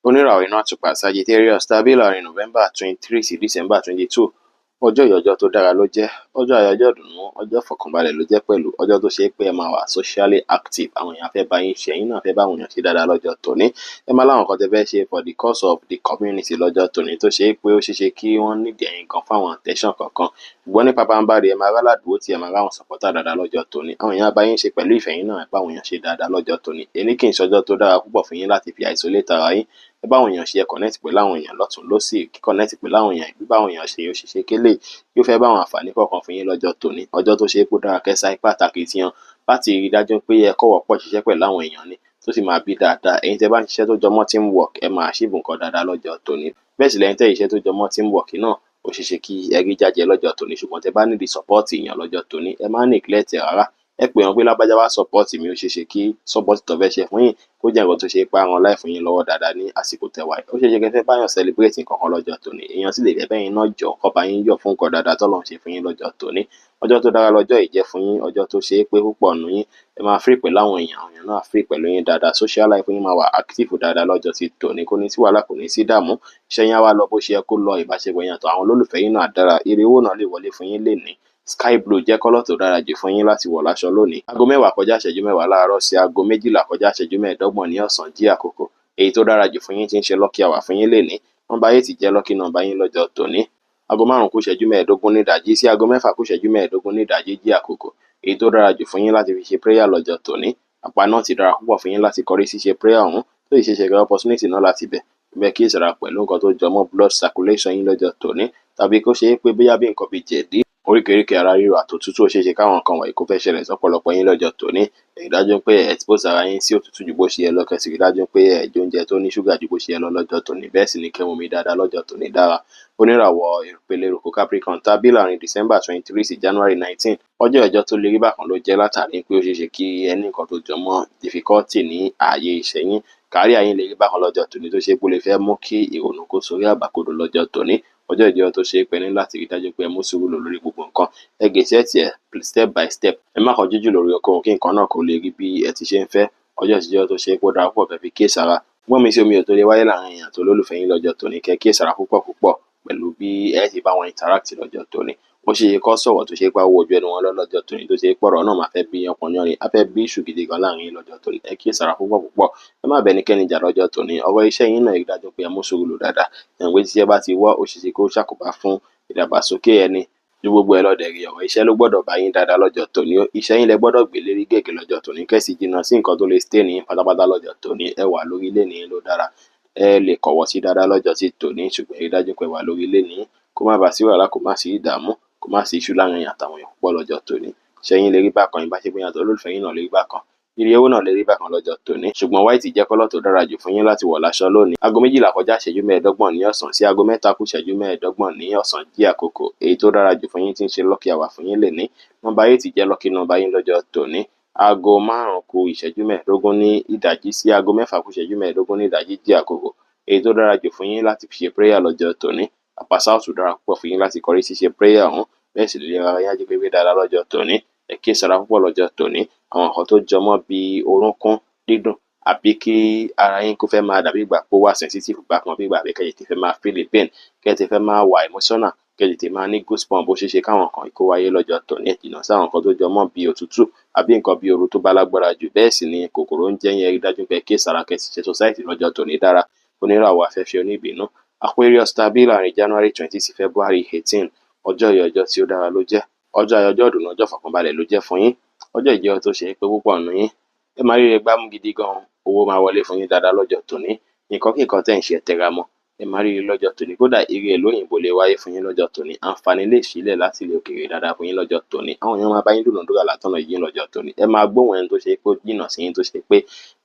Oníràwọ̀ iná àtùpà Sagittarius tàbí láàrin November 23 sí December 22, ọjọ́ ìyọjọ́ tó dára ló jẹ́, ọjọ́ ayọ̀, ọjọ́ ìdùnnú, ọjọ́ ìfọ̀kànbalẹ̀ ló jẹ́ pẹ̀lú. Ọjọ́ tó ṣe é pé ẹ máa wà socially active, àwọn èèyàn fẹ́ bá yín ṣe, ẹ̀yin náà fẹ́ bá àwọn èèyàn ṣe dáadáa lọ́jọ́ tòní. Ẹ máa láwọn nǹkan tẹ́ fẹ́ ṣe for the cause of the community lọ́jọ́ tòní, tó ṣe é pé ó ṣeé ṣe kí wọ́n nídìí ẹ̀yin gan fún àwọn attention kankan. Ṣùgbọ́n ní pabambarì, ẹ máa ráládùúró tí ẹ máa ráwọn supporter dáadáa lọ́jọ́ tòní. Àwọn èèyàn á bá yín ṣe pẹ̀lú ìfẹ́, yín náà ẹ bá àwọn èèyàn ṣe dáadáa lọ́jọ́ tòní. Èní kì í ṣọjọ́ tó dára púpọ̀ fún yín láti fi isolate ara yín. Ẹ bá àwọn èèyàn ṣe, ẹ connect pẹ̀lú àwọn èèyàn lọ́tùn lósì. Kí connect pẹ̀lú àwọn èèyàn, bíbá àwọn èèyàn ṣe, ó ṣeé ṣe kélé yóò fẹ́ bá àwọn àǹfààní kọ̀ọ̀kan fún yín lọ́jọ́ tòní. Ọjọ́ tó ṣe é pé ó dára kẹ́ sa ipá àtakìtìyàn láti rí dájú pé ẹ kọ́wọ̀ọ́pọ̀ ṣiṣẹ́ pẹ̀lú àwọn èèyàn ni, tó sì máa bí dáadáa. Ẹ̀yin tẹ́ bá ń ṣiṣẹ́ tó jọmọ́ teamwork, ẹ máa achieve nǹkan dáadáa lọ́jọ́ tòní. Bẹ́ẹ̀ sì lẹ́yìn tẹ́ iṣẹ́ tó jọmọ́ teamwork náà, ó ṣeé ṣe kí ẹ rí jájẹ lọ́jọ́ tòní. Ṣùgbọ́n tẹ́ bá need support èèyàn lọ́jọ́ tòní, ẹ má neglect ẹ̀ rárá. Ẹ pè wọ́n pé lágbájá, wá support mi. Ó ṣeé ṣe kí support tó fẹ́ ṣe fún yín kó jẹ́ nǹkan tó ṣe pé á ran life yín lọ́wọ́ dáadáa ní àsìkò tẹ́ wà yìí. Ó ṣeé ṣe kẹ́ fẹ́ báyàn celebrate nǹkan kan lọ́jọ́ tòní, èèyàn sì lè fẹ́ bẹ́yìn náà jọ kó bá yín yọ̀ fún nǹkan dáadáa tọ́lọ́run ṣe fún yín lọ́jọ́ tòní. Ọjọ́ tó dára lọ́jọ́ yìí jẹ́ fún yín. Ọjọ́ tó ṣe é pé púpọ̀ nù yín, ẹ máa free pẹ̀lú àwọn èèyàn, àwọn èèyàn náà free pẹ̀lú yín dáadáa. Social life yín máa wà active dáadáa lọ́jọ́ ti tòní. Kò ní sí wàhálà, kò ní sí ìdààmú. Iṣẹ́ yín á wá lọ bó ṣe yẹ kó lọ, ìbáṣepọ̀ yín àtàwọn olólùfẹ́ yín náà dára, ire owó náà lè wọlé fún yín lénìí. Sky blue jẹ́ colour tó dára jù fún yín láti wọ̀ láṣọ lónìí. 10:40 láàárọ̀ sí 11:25 ní ọ̀sán jí àkókò. Èyí tó dára jù fún yín tí ń ṣe lucky hour fún yín lénìí. Nọ́mbà 8 jẹ́ lucky number yín lọ́jọ́ tòní. 4:45 ní ìdájí sí 5:45 ní ìdájí jí àkókò. Èyí tó dára jù fún yín láti fi ṣe prayer lọ́jọ́ tòní. Àpá náà ti dára púpọ̀ fún yín láti kọrí ṣíṣe prayer ọ̀hún, tó sì ṣeé ṣe kí opportunity náà láti bẹ̀. Bẹ́ẹ̀ kí ìṣọ́ra pẹ̀lú nǹkan tó jọmọ́ blood circulation yín lọ́jọ́ tòní, tàbí kó ṣe é pé bóyá bí nǹkan bíi jẹ̀dí, oríkèéríkèé ara ríro àtòtútù, ó ṣeé ṣe káwọn nǹkan wọ̀nyí kó fẹ́ ṣẹlẹ̀ sọ́pọ̀lọpọ̀ yín lọ́jọ́ tòní. Ẹ rí dájú pé ẹ expose ara yín sí òtútù ju bó ṣe yẹ lọ, kẹ́ sì rí dájú pé ẹ jẹ oúnjẹ tó ní ṣúgà ju bó ṣe yẹ lọ lọ́jọ́ tòní. Bẹ́ẹ̀ sì ni kẹ́ mu omi dáadáa lọ́jọ́ tòní dára. Oníràwọ̀ ìpele eruku Capricorn tàbí láàrin December 23 sí January 19, ọjọ́ ìjọ tó lè rí bákan ló jẹ́, látàrí pé ó ṣeé ṣe kí ẹ ní nǹkan tó jọmọ́ difficulty ní ààyè iṣẹ́ yín. Career yín lè rí bákan lọ́jọ́ tòní, tó ṣe pé ó lè fẹ́ mú kí ìrònú kó sorí àbàkodò lọ́jọ́ tòní. Ọjọ́ ìjọ tó ṣe é pé ní láti rí dájú pé ẹ mú sùúrù lò lórí gbogbo nǹkan. Ẹ gẹ̀ẹ́sẹ̀ ẹ̀ step by step. Ẹ má kánjú jù lórí ohunkóhun, kí nǹkan náà kó lè rí bí ẹ ti ṣe ń fẹ́. Ọjọ́ ìṣíjọ́ tó ṣe é pé ó dára púpọ̀ kẹ́ fi kíyèsára. Gbọ́n mi sí omi ò tó lè wáyé láàrin èèyàn tó lólùfẹ́ yín lọ́jọ́ tòní, kẹ́ kíyèsára púpọ̀ púpọ̀ pẹ̀lú bí ẹ ti bá wọn interact lọ́jọ́ tòní. Ó Ó ṣeé ṣe kó sọ̀rọ̀ tó ṣe pé awúwo ju ẹnu wọn lọ lọ́jọ́ tòní, tó ṣe pé ọ̀rọ̀ náà máa fẹ́ bí yánpọnyánrin, á fẹ́ bí issue gidi gan láàrin yín lọ́jọ́ tòní. Ẹ kíyèsára púpọ̀ púpọ̀, ẹ má bá ẹnikẹ́ni jà lọ́jọ́ tòní. Ọ̀rọ̀ iṣẹ́ yín náà, ẹ rí dájú pé ẹ mú sùúrù lò dáadáa. Ẹ mọ̀ pé tíṣẹ́ bá ti wọ́, ó ṣeé ṣe kó ṣàkóbá fún ìdàgbàsókè ẹni. Ju gbogbo ẹ̀ lọ dẹ̀ rèé, ọ̀rọ̀ iṣẹ́ ló gbọ́dọ̀ bá yín dáadáa lọ́jọ́ tòní. Iṣẹ́ yín lẹ gbọ́dọ̀ gbé lérí gègé lọ́jọ́ tòní, kẹ́ sì jìnnà sí nǹkan tó lè stain yín pátápátá lọ́jọ́ tòní. Ẹ wà lórí ilé ní ló dára, ẹ lè kọ̀wọ̀ sí dáadáa lọ́jọ́ tí tòní, ṣùgbọ́n ẹ rí dájú pé ẹ wà lórí ilé ní, kó má bàa sí wàhálà, kó má sí ìdààmú, kó má sí issue láàrin ẹ̀yin àtàwọn èèyàn púpọ̀ lọ́jọ́ tòní. Iṣẹ́ yín lè rí bákan, ìbáṣepọ̀ yín àti olólùfẹ́ yín náà lè rí bákan, ire owó náà lè rí bákan lọ́jọ́ tòní. Ṣùgbọ́n white jẹ́ colour tó dára jù fún yín láti wọ̀ láṣọ lónìí. 12:25 ní ọ̀sán sí 2:25 ní ọ̀sán jí àkókò èyí tó dára jù fún yín tí ń ṣe lucky hour fún yín lónìí. Nọ́mbà 8 jẹ́ lucky number yín lọ́jọ́ tòní. 4:45 ní ìdájí sí 5:45 ní ìdájí jí àkókò èyí tó dára jù fún yín láti fi ṣe prayer lọ́jọ́ tòní. Apá south dára púpọ̀ fún yín láti kọrí sí ṣe prayer ọ̀hún, bẹ́ẹ̀ sì lè ara yín á jí pépé dáadáa lọ́jọ́ tòní. Ẹ kíyèsára púpọ̀ lọ́jọ́ tòní. Àwọn nǹkan tó jọmọ́ bí orúnkún dídùn àbí kí ara yín kó fẹ́ máa dàbí ìgbà pé ó wà sensitive bákan, bí ìgbà pé kẹ́ tètè fẹ́ máa feel the pain, kẹ́ tètè fẹ́ máa wà emotional, kẹ́ tètè máa ní goosebumps, bó ṣeé ṣe káwọn nǹkan yìí kó wáyé lọ́jọ́ tòní. Ẹ jìnnà sí àwọn nǹkan tó jọmọ́ bí òtútù àbí nǹkan bí ooru tó bá lágbára jù. Bẹ́ẹ̀ sì ni kòkòrò ń jẹ yín, ẹ rí dájú pé ẹ kíyèsára, kẹ́ sì ṣe exercise lọ́jọ́ tòní dára. Oníràwọ̀ afẹ́fẹ́ oníbínú Aquarius tàbí láàrin January 20 sí February 18, ọjọ́ yìí ọjọ́ tí ó dára ló jẹ́. Ọjọ́ ayọ̀, ọjọ́ ìdùnnú, ọjọ́ ìfọ̀kànbalẹ̀ ló jẹ́ fún yín. Ọjọ́ ìjẹ́ tó ṣe pé púpọ̀ nínú yín, ẹ máa ríre gbámú gidi gan, owó máa wọlé fún yín dáadáa lọ́jọ́ tòní. Nǹkan kí nǹkan tẹ́ ń ṣe, ẹ tẹra mọ́, ẹ máa ríre lọ́jọ́ tòní. Kódà ire ìlú òyìnbó lè wáyé fún yín lọ́jọ́ tòní. Àǹfààní lè sílẹ̀ láti ilẹ̀ òkèèrè dáadáa fún yín lọ́jọ́ tòní. Àwọn èèyàn máa bá yín dúnàádúrà látọ̀nà yín lọ́jọ́ tòní. Ẹ máa gbóhùn ẹni tó ṣe pé ó jìnnà sí yín, tó ṣe pé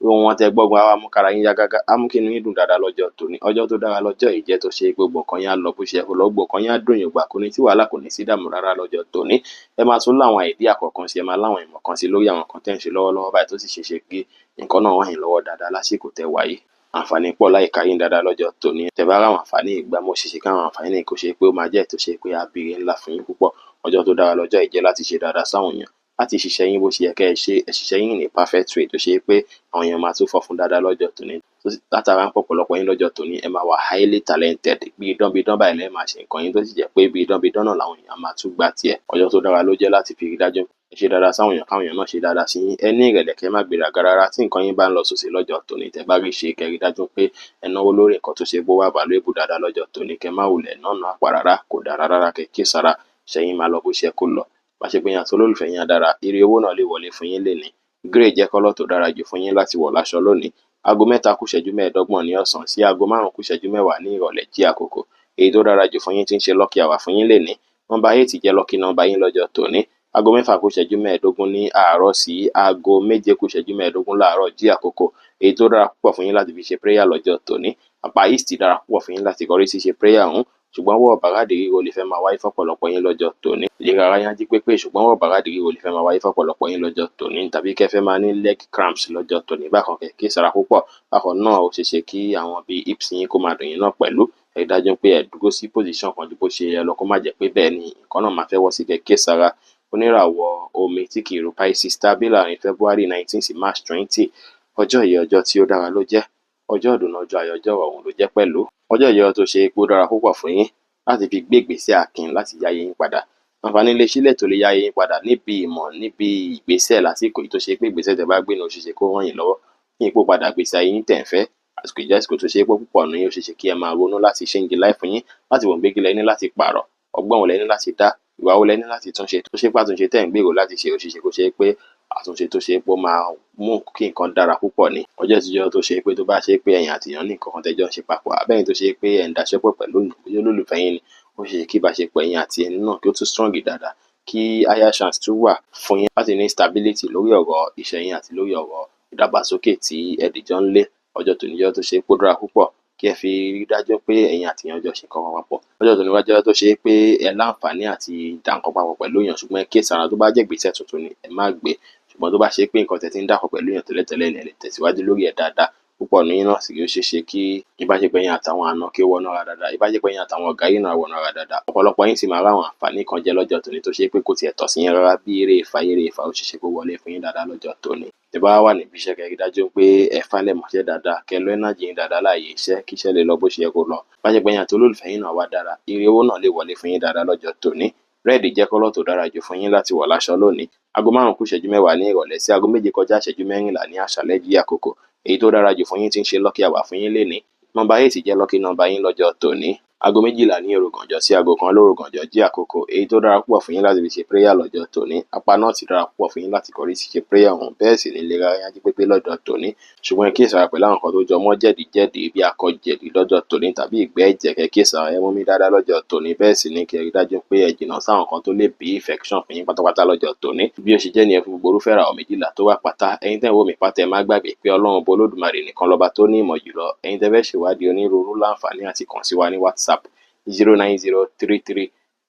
ohun wọn tẹ gbọ́gbọ́n á wá mú kára yín yá gágá, á mú kí inú yín dùn dáadáa lọ́jọ́ tòní. Ọjọ́ tó dára lọ́jọ́ yìí jẹ́ tó ṣe pé gbogbo nǹkan yín á lọ bó ṣe yẹ kó lọ, gbogbo nǹkan yín á dùn yín gbà, kò ní sí wàhálà, kò ní sí ìdààmú rárá lọ́jọ́ tòní. Ẹ máa tún láwọn idea kọ̀ọ̀kan sí, ẹ máa láwọn ìmọ̀ kan sí lórí àwọn nǹkan tẹ́ ń ṣe lọ́wọ́lọ́wọ́ báyìí, tó sì ṣeé ṣe kí nǹkan náà ràn yín lọ́wọ́ dáadáa lásìkò tẹ́ wà yìí. Àǹfààní pọ̀ láyìíká yín dáadáa lọ́jọ́ tòní. Tẹ́ bá ráwọn àǹfààní ìgbámú, ó ṣeé ṣe káwọn àǹfààní yìí kó ṣe pé ó máa jẹ́ tó ṣe pé á bí ire ńlá fún yín púpọ̀. Ọjọ́ tó dára lọ́jọ́ yìí jẹ́ láti ṣe dáadáa sáwọn èèyàn, láti ṣiṣẹ́ yín bó ṣe yẹ kẹ́ ẹ ṣe, ẹ ṣiṣẹ́ yín ní perfect way tó ṣe pé àwọn èèyàn máa tún fọ́ fún dáadáa lọ́jọ́ tòní. Látara ń pọ̀pọ̀lọpọ̀ yín lọ́jọ́ tòní, ẹ máa wà highly talented. Bí idán bí idán báyìí lẹ máa ṣe nǹkan yín, tó sì jẹ́ pé bí idán bí idán náà làwọn èèyàn máa tún gbà tiẹ̀. Ọjọ́ tó dára ló jẹ́ láti fi rí dájú ẹ ṣe dáadáa sáwọn èèyàn, káwọn èèyàn náà ṣe dáadáa sí yín. Ẹ ní ìrẹ̀lẹ̀, kẹ́ má gbéraga rárá. Tí nǹkan yín bá ń lọ sòsè lọ́jọ́ tòní, tẹ́ bá rí ṣe, kẹ́ rí dájú pé ẹ náwó lórí nǹkan tó ṣe pé ó wà valuable dáadáa lọ́jọ́ tòní. Kẹ́ má wulẹ̀ nánà àpà rárá, kò dára rárá, kẹ́ kíyèsára. Iṣẹ́ yín máa lọ bó ṣe yẹ kó lọ. Ìbáṣepọ̀ yín àti olólùfẹ́ yín á dára, ire owó náà lè wọlé fún yín lénìí. Grey jẹ́ colour tó dára jù fún yín láti wọ̀ láṣọ lónìí. 3:25 ní ọ̀sán sí 5:50 ní ìrọ̀lẹ́ jí àkókò èyí tó dára jù fún yín tí ń ṣe lucky hour fún yín lénìí. Nọ́mbà 8 jẹ́ lucky number yín lọ́jọ́ tòní. 5:45 ní àárọ̀ sí 6:45 láàárọ̀ jí àkókò èyí tó dára púpọ̀ fún yín láti fi ṣe prayer lọ́jọ́ tòní. Apá east dára púpọ̀ fún yín láti kọrí sí ṣe prayer ọ̀hún, ṣùgbọ́n wọ́ bàràdì ríro lè fẹ́ máa wáyé fọ́pọ̀lọpọ̀ yín lọ́jọ́ tòní. Ìlera ara yín á jí pépé, ṣùgbọ́n wọ́ bàràdì ríro lè fẹ́ máa wáyé fọ́pọ̀lọpọ̀ yín lọ́jọ́ tòní, tàbí kẹ́ fẹ́ máa ní leg cramps lọ́jọ́ tòní. Bákan kẹ́ kíyèsára púpọ̀. Bákan náà, ó ṣeé ṣe kí àwọn bíi hips yín kó máa dùn yín náà pẹ̀lú. Ẹ rí dájú pé ẹ dúró sí position kan ju bó ṣe yẹ lọ, kó má jẹ́ pé bẹ́ẹ̀ ni nǹkan náà máa fẹ́ wọ́ sí, kẹ́ kíyèsára. Oníràwọ̀ omi tí kì í ru Pisces tàbí láàrin February 19 sí March 20, ọjọ́ yìí ọjọ́ tí ó dára ló jẹ́. Ọjọ́ ìdùnnú, ọjọ́ ayọ̀, ọjọ́ ọ̀run ló jẹ́ pẹ̀lú. Ọjọ́ yìí ọjọ́ tó ṣe pé ó dára púpọ̀ fún yín láti fi gbé ìgbésẹ̀ akin láti yí ayé yín padà. Àǹfààní lè sílẹ̀ tó lè yí ayé yín padà níbi ìmọ̀, níbi ìgbésẹ̀ lásìkò yìí, tó ṣe pé ìgbésẹ̀ tẹ́ bá gbé náà ó ṣeé ṣe kó ràn yín lọ́wọ́ ní ipò padà gbèsè ayé yín tẹ̀ ń fẹ́. Àsìkò yìí jẹ́ àsìkò tó ṣe pé púpọ̀ nínú yín, ó ṣeé ṣe kí ẹ máa ronú láti change life yín, láti wò pé kí lẹ ní láti pààrọ̀, ọgbọ́n wo lẹ ní láti dá, ìwà wo lẹ ní láti túnṣe, tó ṣe pé àtúnṣe tẹ́ ń gbèrò láti ṣe, ó ṣeé ṣe kó ṣe pé àtúnṣe tó ṣe pé ó máa mú kí nǹkan dára púpọ̀ ni. Ọjọ́ ìtìjọ́ tó ṣe pé tó bá ṣe pé ẹ̀yin àti èèyàn ní nǹkan kan tẹ́jọ́ ń ṣe papọ̀, àbẹ́yìn tó ṣe pé ẹ̀ ń daṣẹ́pọ̀ pẹ̀lú olólùfẹ́ yín ni, ó ṣe kí ìbáṣepọ̀ ẹ̀yin àti ẹni náà kí ó tún strong dáadáa, kí higher chance tún wà fún yín láti ní stability lórí ọ̀rọ̀ iṣẹ́ yín àti lórí ọ̀rọ̀ ìdàgbàsókè tí ẹ dìjọ ń lé. Ọjọ́ tòní jẹ́ ọjọ́ tó ṣe pé ó dára púpọ̀ kí ẹ fi rí dájú pé ẹ̀yin àti èèyàn jọ ṣe nǹkan papọ̀. Ọjọ́ tòní wá jẹ́ ọjọ́ tó ṣe pé ẹ láǹfààní àti dá nǹkan papọ̀ pẹ̀lú èèyàn, ṣùgbọ́n ẹ kíyèsára, tó bá jẹ́ ìgbésẹ̀ tuntun ni, ẹ má gbé. Ṣùgbọ́n tó bá ṣe pé nǹkan tẹ́ ti ń dàpọ̀ pẹ̀lú èèyàn tẹ́lẹ̀tẹ́lẹ̀ ni, ẹ lè tẹ̀síwájú lórí ẹ̀ dáadáa. Púpọ̀ nínú yín náà sì ó ṣeé ṣe kí ìbáṣepọ̀ yín àtàwọn àna kí ó wọnú ara dáadáa, ìbáṣepọ̀ yín àtàwọn ọ̀gá yín náà wọnú ara dáadáa. Ọ̀pọ̀lọpọ̀ yín sì máa ráwọn àǹfààní kan jẹ lọ́jọ́ tòní tó ṣe pé kò tiẹ̀ tọ́ sí yín rárá, bí eré ìfà eré ìfà, ó ṣeé ṣe kó wọlé fún yín dáadáa lọ́jọ́ tòní. Tẹ́ bá wà níbi iṣẹ́, kẹ́ rí dájú pé ẹ falẹ̀ mọ́ṣẹ́ dáadáa, kẹ́ lọ energy yín dáadáa láàyè iṣẹ́, kí iṣẹ́ lè lọ bó ṣe yẹ kó lọ. Ìbáṣepọ̀ yín àti olólùfẹ́ yín náà wá dára, ire owó náà lè wọlé fún yín dáadáa lọ́jọ́ tòní. Red jẹ́ colour tó dára jù fún yín láti wọ̀ láṣọ lónìí. Aago 5 kù ìṣẹ́jú 10 ní ìrọ̀lẹ́ sí aago 7 kọjá ìṣẹ́jú 14 ní àṣálẹ́ jí àkókò. Èyí tó dára jù fún yín tí ń ṣe lucky hour fún yín lénìí. Nọ́mbà 8 jẹ́ lucky number yín lọ́jọ́ tòní. Aago 12 ní òru gànjọ́ sí aago 1 lóru gànjọ́ jí àkókò. Èyí tó dára púpọ̀ fún yín láti fi ṣe prayer lọ́jọ́ tòní. Apá náà ti dára púpọ̀ fún yín láti kọrí sí ṣe prayer ọ̀hún. Bẹ́ẹ̀ sì ni ìlera yín á jí pépé lọ́jọ́ tòní. Ṣùgbọ́n ẹ kíyèsára pẹ̀lú àwọn nǹkan tó jọ mọ́ jẹ̀díjẹ̀dí bí akọ jẹ̀dí lọ́jọ́ tòní tàbí ìgbẹ́ ẹ̀jẹ̀, kẹ́ kíyèsára, ẹ mumi dáadáa lọ́jọ́ tòní. Bẹ́ẹ̀ sì ni kẹ́ rí dájú pé ẹ jìnnà sáwọn nǹkan tó lè bí infection fún yín pátápátá lọ́jọ́ tòní. Bí ó ṣe jẹ́ nìyẹn fún gbogbo irúfẹ́ ìràwọ̀ 12 tó wà pátá. Ẹ̀yin tẹ́ ń wò mí pátá, ẹ má gbàgbé pé Ọlọ́run Ọba Olódùmarè nìkan lọ́ba tó ní ìmọ̀ jùlọ. Ẹ̀yin tẹ́ fẹ́ ṣèwádìí onírúurú láǹfààní àti kàn sí wa ní WhatsApp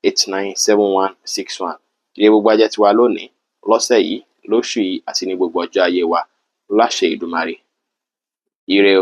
09033897161. Ire gbogbo ajẹ́ tiwa lónìí, lọ́sẹ̀ yìí, lóṣù yìí àti ní gbogbo ọjọ́ ayé wa. Láṣẹ Èdùmàrè. Ire o.